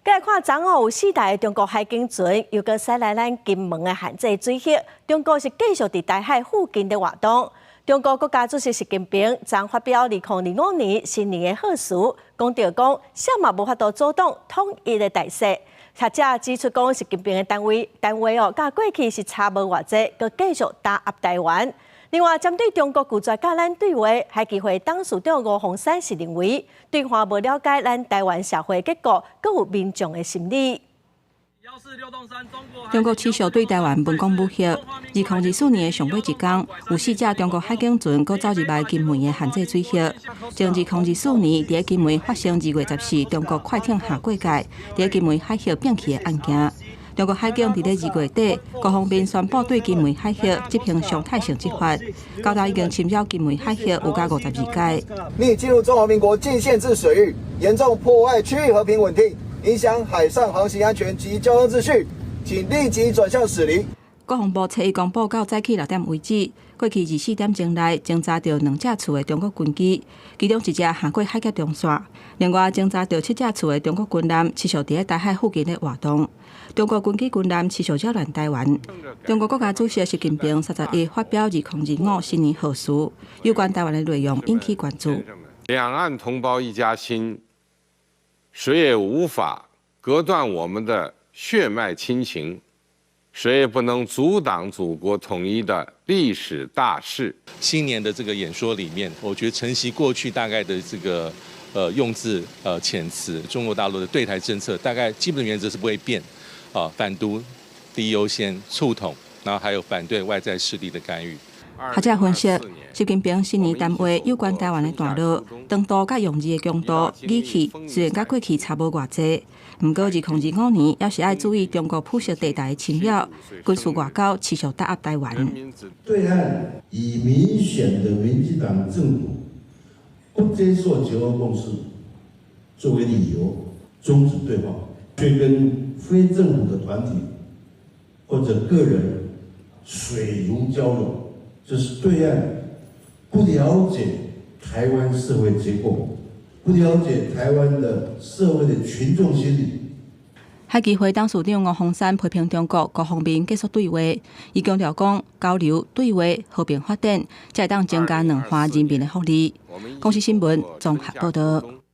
來看，昨昏有四台中國海警船又閣駛來咱金門的限制水域，中國是繼續佇台海附近的活動。中國國家主席習近平昨發表2025年新年的賀詞，講著講，誰嘛無法度阻擋統一的大勢。學者指出講，習近平的單位單位哦，佮過去是差無偌濟，閣繼續打壓台灣。另外，針對中國拒絕佮咱對話，海基會董事長吳鳳山是認為，對方無了解咱台灣社會結構，閣有民眾的心理。中國持續對台灣文攻武嚇。2024年的上尾一工，有四隻中國海警船閣走入來金門的限制水域。從2024年佇金門發生2月14中國快艇下過界，佇金門海域變去的案件。中國海警佇咧2月底，各方面宣布對金門海域執行常態性執法，到今已經侵擾金門海域有加52擺。擬進入中華民國禁限制水域，嚴重破壞區域和平穩定，影響海上航行安全及交通秩序，請立即轉向駛離。國防部初一公布到早起6點為止，過去24點鐘內偵查著兩架次的中國軍機，其中一隻橫過海峽中線，另外偵查著七架次的中國軍艦持續佇咧台海附近咧活動。中國軍機軍艦持續擾亂台灣。中國國家主席習近平31發表2025新年賀詞，有關台灣的內容引起關注。兩岸同胞一家親，誰也無法隔斷我們的血脈親情，誰也不能阻擋祖國統一的歷史大勢。新年的這個演說裡面，我覺得承襲過去大概的這個用字遣詞，中國大陸的對台政策大概基本原則是不會變，啊，反獨第一優先，促統，然後還有反對外在勢力的干預。學者分析，習近平新年談話有關台灣的段落，長度佮用字的強度、語氣雖然佮過去差無偌濟，毋過2025年猶是愛注意中國灰色地帶的侵擾，軍事外交持續打壓台灣。對岸以民選的民進黨政府不接受九二共識作為理由終止對話，卻跟非政府的團體或者個人水乳交融。這是對岸不了解台灣社會結構，不了解台灣的社會的群眾心理。海基會董事長吳鳳山批評中國各方面結束對話，伊強調講交流對話和平發展，才會當增加兩岸人民的福利。公視新聞綜合報導。